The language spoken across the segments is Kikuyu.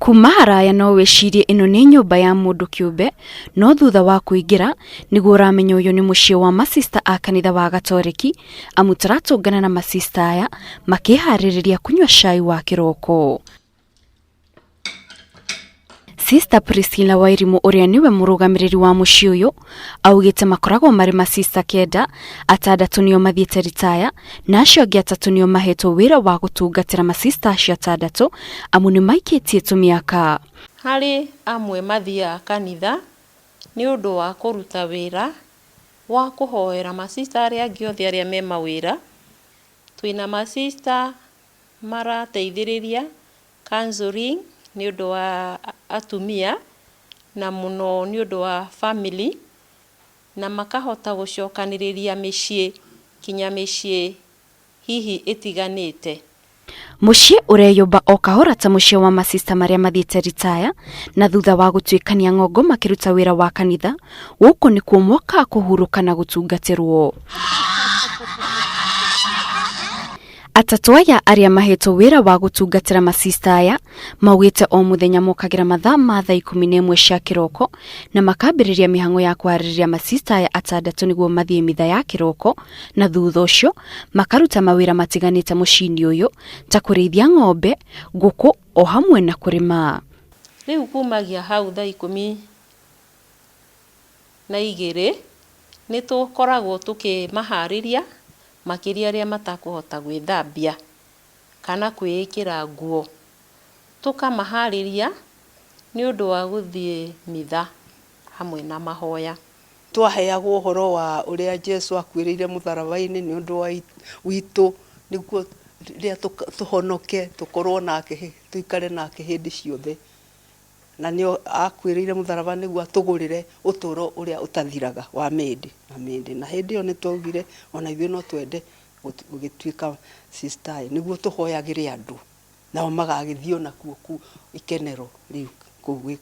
Kuma haraya no wĩcirie ĩno nĩ nyũmba ya mũndũ kĩũmbe, no thutha wa kũingĩra nĩguo ũramenya ũyũ nĩ mũciĩ wa masista a kanitha wa Gatoreki, amu tũratũngana na masista aya makĩharĩrĩria kũnyua cai wa kĩroko. Sister Priscilla Wairimu ũrĩa nĩwe mũrũgamĩrĩri wa mũciĩ ũyũ augĩte makoragwo marĩ masista kenda, atandatũ nĩo mathiĩte ritaya na acio angĩ atatũ nĩo mahetwo wĩra wa gũtungatĩra masista acio atandatũ amu nĩ maikĩtie tũmĩaka. Harĩ amwe mathiaga kanitha nĩ ũndũ wa kũruta wĩra wa kũhoera masista arĩa angĩ othe arĩa me mawĩra. Twĩna masista marateithĩrĩria counselling nĩ ũndũ wa atumia na mũno nĩ ũndũ wa family na makahota gũcokanĩrĩria mĩciĩ kinya mĩciĩ hihi ĩtiganĩte. Mũciĩ ũreyũmba o kahora ta mũciĩ wa masista marĩa mathiĩte ritaya na thutha wa gũtuĩkania ng'ongo makĩruta wĩra wa kanitha, gũkũ nĩkuo mokaga kũhurũka na gũtungatĩrwo. Atatũ aya arĩa mahetwo wĩra wa gũtungatĩra masista aya maugĩte o mũthenya mokagĩra mathaa ma thaa 11 cia kĩroko na makambĩrĩria mĩhang'o ya kũharĩrĩria masista aya atandatũ nĩguo mathiĩ mitha ya kĩroko na thutha ũcio makaruta mawĩra matiganĩte mũciĩ-inĩ ũyũ ta kũrĩithia ng'ombe, ngũkũ o hamwe na kũrĩma. Rĩu kumagia hau thaa 12 nĩ tũkoragwo tũkĩmaharĩria makĩria arĩa matakũhota gwĩthambia kana kwĩĩkĩra nguo, tũkamaharĩria nĩ ũndũ wa gũthiĩ mitha hamwe na mahoya. Twaheagwo ũhoro wa ũrĩa Jesu akuĩrĩire mũtharaba-inĩ nĩ ũndũ witũ, nĩguo rĩrĩa tũhonoke tũkorwo nake, tũikare nake hĩndĩ ciothe. Na nĩ akuĩrĩire mũtharaba nĩguo atũgũrĩre ũtũũro ũrĩa ũtathiraga wa mĩndĩ na mĩndĩ. Na hĩndĩ ĩyo nĩ twaugire ona ithuĩ no twende gũgĩtuĩka sister nĩguo tũhoyagĩre andũ, nao magagĩthiĩ onakuo ikenero rĩu kũu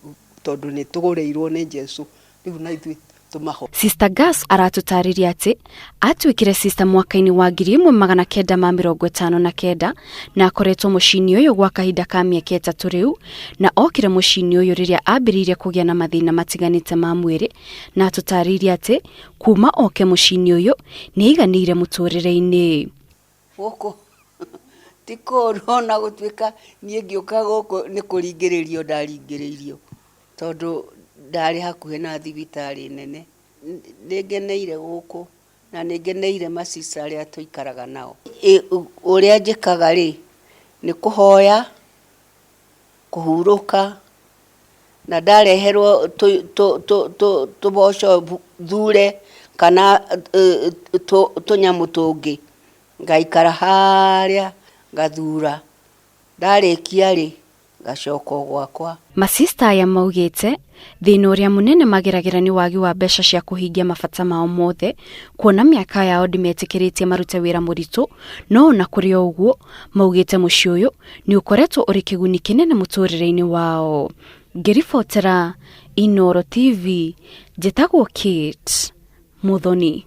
tondũ nĩ tũgũrĩirwo nĩ Jesu, rĩu na ithuĩ tũmahoe. Sister Gas aratũtarĩria atĩ atuĩkire sister mwaka-inĩ wa 1959 na akoretwo mũciĩ-inĩ ũyũ gwa kahinda ka mĩaka 3 rĩu, na okire mũciĩ-inĩ ũyũ rĩrĩa ambĩrĩirie kũgĩa na mathĩna matiganĩte ma mwĩrĩ, na atũtarĩirie atĩ kuma oke mũciĩ-inĩ ũyũ nĩ aiganĩire mũtũrĩre-inĩ. Gũkũ ti kũũru ona gũtuĩka niĩ ngĩũka gũkũ nĩ kũringĩrĩrio ndaringĩrĩirio, tondũ ndarĩ hakuhĩ na thibitarĩ nene. Nĩ ngeneire gũkũ na nĩ ngeneire masista arĩa tũikaraga nao. Ũrĩa njĩkaga rĩ, nĩ kũhoya, kũhurũka, na ndareherwo tũboco thure kana tũnyamũ tũngĩ, ngaikara harĩa ngathura, ndarĩkia rĩ, ngacoka o gwakwa. Masista aya maugĩte thĩna ũrĩa mũnene mageragĩra nĩ wagi wa mbeca cia kũhingia mabata mao mothe, kuona mĩaka yao ndĩmetĩkĩrĩtie marute wĩra mũritũ, no ona kũrĩ o ũguo maugĩte mũciĩ ũyũ nĩ ũkoretwo ũrĩ kĩguni kĩnene mũtũrĩre-inĩ wao. Ngĩribotera Inooro TV, njĩtagwo Kate Muthoni.